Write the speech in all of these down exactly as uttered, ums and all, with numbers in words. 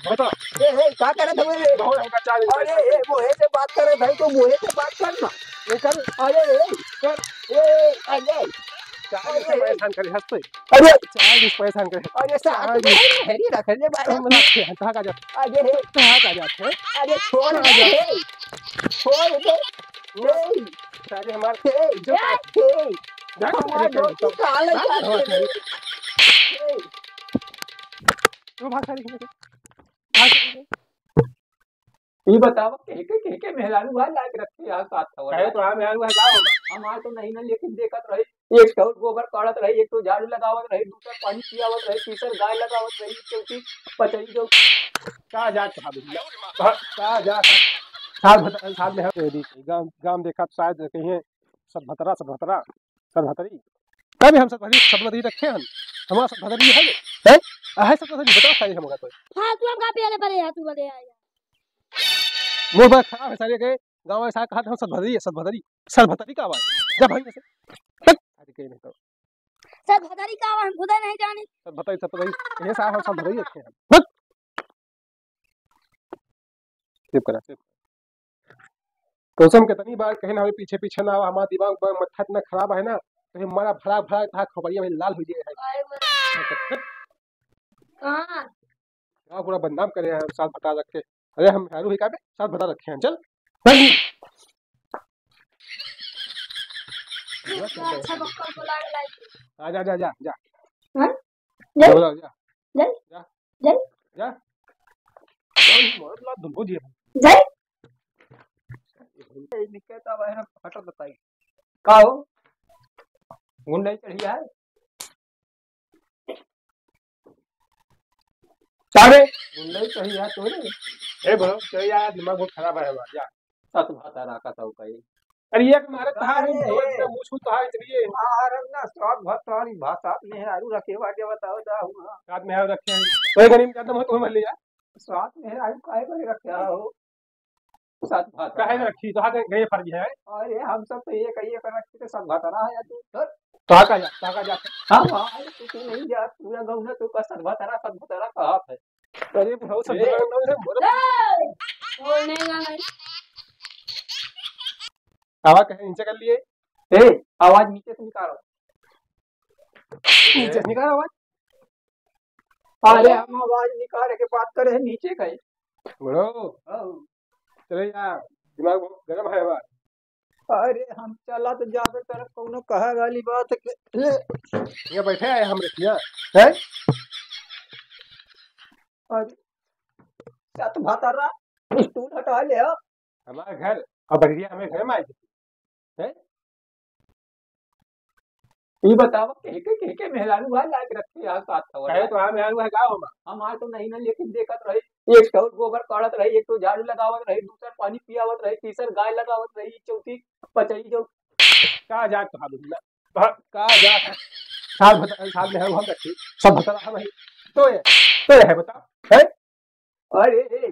बता। ए, ए, का करत हवे रे? बहुत हमका चार्ज अरे, ए, मोहे से बात करत है तो मोहे से बात कर ना। ये कर। अरे, ए, कर। ए, ए, अरे। चार्ज से अरे। परेशान करे हंसते। अरे। चार्ज से परेशान करे। अरे, साथ चार्ज। में हेरी रख ले बारे हम में। रखे हैं, कहाँ का जाते? अरे, हे। कहाँ का जाते हैं? अरे, छोड़ कहाँ दे, जाते? हे। छोड़ दे। ए, सारे हमारे ए, जो ए, ए, जा, हमारे जा, लोग जा, की काले जा, जाते हैं। ए। तू भाग सारी खेल के। भाग सारी खेल। ई बतावा, के, के, के, के मेहरारू बा लायक रखे यार साथ खबर कहे यार। तो हाँ, मेहरारू है, का होगा? हमार तो नहीं ना, लेकिन देखत रही, एक ठौर गोबर काढ़त रही, एक तो झाड़ू लगावत रही, दूसर पानी पियावत रही, तीसर गाय लगावत रही, चौथी पचई जो। का जात कहा भैया? का, का जात? साथ बता, साथ में है तेरी। गांव, गांव देखा तो शायद कहीं सतभतरा, सतभतरा, सतभतरी। तभी हम सतभतरी, सतभतरी रखे हैं। हमारा सतभतरी है ये? हैं? आ, है सतभतरी, बताओ सारी हमका कोई। फालतू हम का पियाले पड़े हैं, तू बोले आया। मोर बात खराब है सारे के, गाँव में सारे कहा था हम सतभतरी है, सतभतरी। सतभतरी का आवाज? जा भाई में से। हट। आज के नहीं तो। सतभतरी का आवाज हम खुदे नहीं जानी। सतभतरी, सतभतरी। ये साहब हम सतभतरी रखे हैं। हट। चुप करा, चुप। कसम कितनी बार कहे ना, हमें पीछे पीछे ना आवा, हमारा दिमाग ब-, मत्था इतना खराब है ना, तो हमारा भरा भरा था खोपड़िया में लाल हो जाए है। आए हुए। कहाँ? क्या पूरा बदनाम करे हैं साथ बता रखे। अरे हम हरू ही का बे? साथ बता रखे हैं, चल। चल। इतना अच्छा बक्कल को लाग लाग। आ जा, जा, जा, जा। हाँ? जा, जा। बोला, जा। जा। जा। जा। जा। कौन मरद ला दुल्हन जी है? जा। ए, निकल तो भाई, हम फटक बताई। का हो? गुंडई चढ़िया है? का रे? गुंडई चढ़िया तो रे। ए bro, चल यार, दिमाग बहुत खराब है हमारा, जा। सत भाता राखा था कहीं। अरे एक मारे तहार अरे। मुंह छू तहार इतनी है। अरे ना, सत भाता वाली भाषा मेहरारू रखे बाटे, बताओ जा हुआ। साथ में रखे हैं। तो एक गरीब का दम हो, तुम्हें मर ले जा। साथ मेहरारू काहे बने रखे हो? साथ भाता काहे ना रखी? तो हाथ गए फर गया है। अरे हम सब तो ये कहिए कर रखी तो सत भाता रहा है तू। धर। तो का जा, तो का जा। हाँ, हाँ, अरे तू, तू नहीं जा, पूरा गाँव ना तू का सत भाता रहा, सत भाता रहा कहा है। अरे भाई, सब ए। बगल में है, बोलो। ए! बोलने का नहीं। आवाज कहीं नीचे कर लिए? ए, आवाज नीचे से निकालो। नीचे से निकाल आवाज। अरे, हम आवाज निकाल के बात करे हैं, नीचे का ही। Bro। हाँ। चले यार, दिमाग बहुत गरम है हमारा। अरे, हम चला तो जाबे तरफ कौनो कहे वाली बात है कि ये बैठे हैं हम रखिया, हैं? अरे, सत भातारा, stool हटा ले, हाँ। हमारा घर, और बकरिया हमें घर में आई थी, हैं? ई बतावा, के, के, के, के मेहरारू बा लायक रखे यार साथ खबर कहे यार। तो हाँ, मेहरारू है, का होगा? हमार तो नहीं ना, लेकिन देखत रही, एक ठौर गोबर काढ़त रही, एक तो झाड़ू लगावत रही, दूसर पानी पियावत रही, तीसर गाय लगावत रही, चौथी पचई जो। का जात कहा बोला? का, का जात है? साथ बता, साथ में है, हम रखी। सब बता, हम है। तो ये, तो ये है, बता। है? अरे,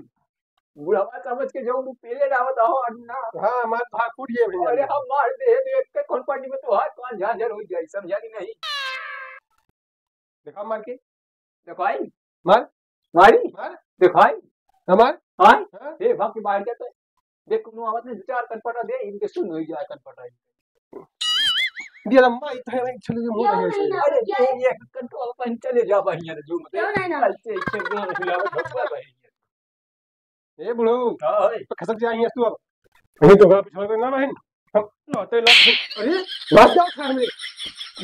बुढ़वा समझ के जो तू पेले डावत हो, अन्ना। हाँ, मार भाग फूट गए भैया। अरे, हम मार दे, तो एक के खोलपाटी में तो हाथ पाँच झांझर हो जाए, समझा कि नहीं? देखा मार के। देखो आई। मार। मारी। मार। देखो आई। हाँ, मार। हाँ? हाँ? ए, बाप की मार के तो। देख, कोनो आवत नहीं, दो चार कनपटा दे, इनके सुन हो जाए कनपटा। दिया लंबा इतना है, चलो, ये मुंह क्यों नहीं नहीं है। अरे, ये, ये कनपटा अपन चले जा बढ़िया रे, जो मत। क्यों नहीं ना? ऐसे, ऐसे, जो हिलावत भगवा भाई। ए बुढ़ऊ, का है? तो खसक जाएंगे तू अब। नहीं तो घर पिछड़ ना बहन। हम लौटे लौट, अरे, बात क्या उठा हमने?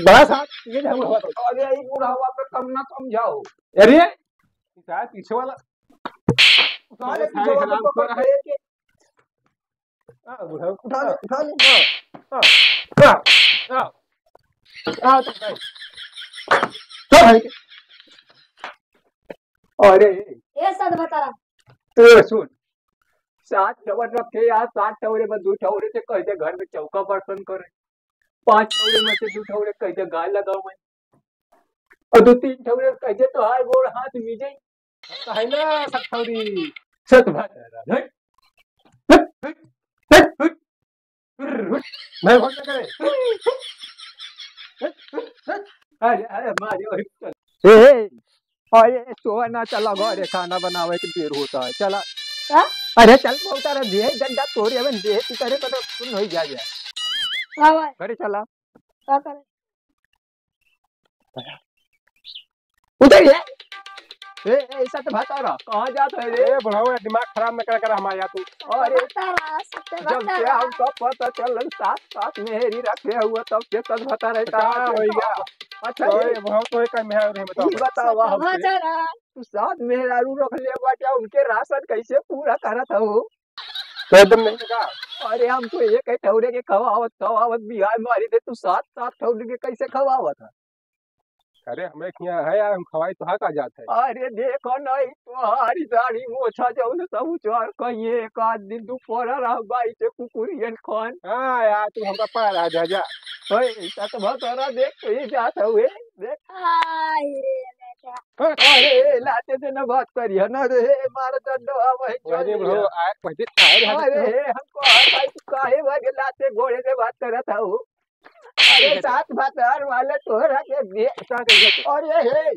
बड़ा साथ, ये क्या हुआ? अरे, ये बुढ़ावा पे कम ना समझाओ। अरे, ये साथ पीछे वाला। उठा ले, अरे, पीछे वाला सारे पकड़ हराम के। हाँ, बुढ़ऊ। उठा ले, उठा ले। हाँ, हाँ, हाँ, हाँ। हाँ, तो भाई। तो भाई। अरे। ए, सत बतारा। ए, सुन। सात ठौर रखे यार, सात ठौरे में दो ठौरे से कह दे घर में चौका बर्तन करे। पाँच ठौरे में से दो ठौरे कह दे गाय लगावे। और दो तीन ठौरे कह दे तो हाथ गोड़ हाथ मीजे। हम तो है ना सत ठौरी। सत भातारा, हट। हट, हट, हट, हट। मैं भोट ना करे। हट, हट, हट। अरे, अरे, मारे वही चल। ए, ए, अरे, सोना, चला घरे, खाना बनावे के देर होता है, चला। का? अरे, चल, बहुत सारा देह गंदा तोरे, अबे देह तू करे, मतलब, सुन हो ही जा, जा। का भाई? घरे चला। का करे? उधर ये। ए, ए, सत भतारा, कहाँ जात है रे? ए, बुढ़ाऊ, दिमाग खराब न कर, कर हमारे यार तू। अरे, भतारा, सत जब से भतारा। हमको पता चलल, साथ, साथ मेहरी रखे हुआ, तब से सत भतारा है, तो का कहाँ होइगा? अच्छा, तो ये ये बुढ़ाऊ तो एक मेहरी रहे, बताओ। ये बताओ, सत हमसे। भतारा। तू सात मेहरारू रख ले बाटे, उनके राशन कैसे पूरा करत हो? तो एकदम नहीं का? अरे, हम तो एक ही ठौरे के खवावत, खवावत बिहार मारी दे, तू सात, सात ठौरे के कैसे खवावत है? अरे, हमें खिया है यार, हम खवाई तो हा का जात है। अरे, देखो नहीं, तुम्हारी दाढ़ी मोछा जौन सब उचार कहिए, एक आध दिन तू पड़ा रह बाई से कुकुरियन खान। हाँ यार, तू हमका पड़ा रह जा, जा। ओए, सत भतारा देख, तू ही जात हुए, देख। हाय रे बेटा। अरे, लाते से न बात करिए ना रे, मार दंडो, आ वही अरे चल बुढ़ऊ, लिया। आ, पहले आए रहे अरे, तो। हे, हमको आ भाई, तू काहे भाई लाते गोड़े से बात करत हो? अरे, सात भतार वाले तोहरा के दे। का कहिए तो? अरे, हे,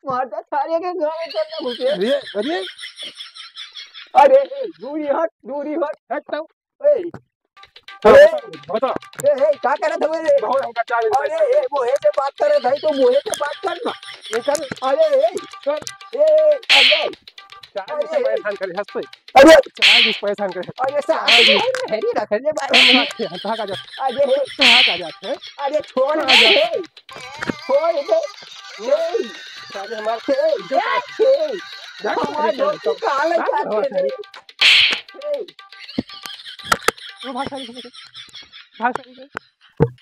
मार दे सारे के घर में चल ना घुसे। अरे, अरे। अरे, हे, दूरी हट, दूरी हट। हट तो। ए, बता, ए, बता। ए, ए, का करत हवे रे? बहुत हमका चाल अरे, ए, मोहे से बात करत है तो मोहे से बात कर ना। निकल। अरे, ए, कर। ए, ए, अरे। चाल से अरे। परेशान करे, हंस पे। अरे। चाल से परेशान करे। अरे, साहब, चाल से। अरे, मेहरी रख ले बारे में। हम कहाँ का जा? अरे। कहाँ का जात है? अरे, छोड़ कहाँ दे। जा? छोड़ दे। ए। सारे हमारे ए, ए, ए। जा, हमारे जा, दोस्त जा। काले बात जाते करवा रे। सारे। ए। तू भाग सारे, भाग सारे।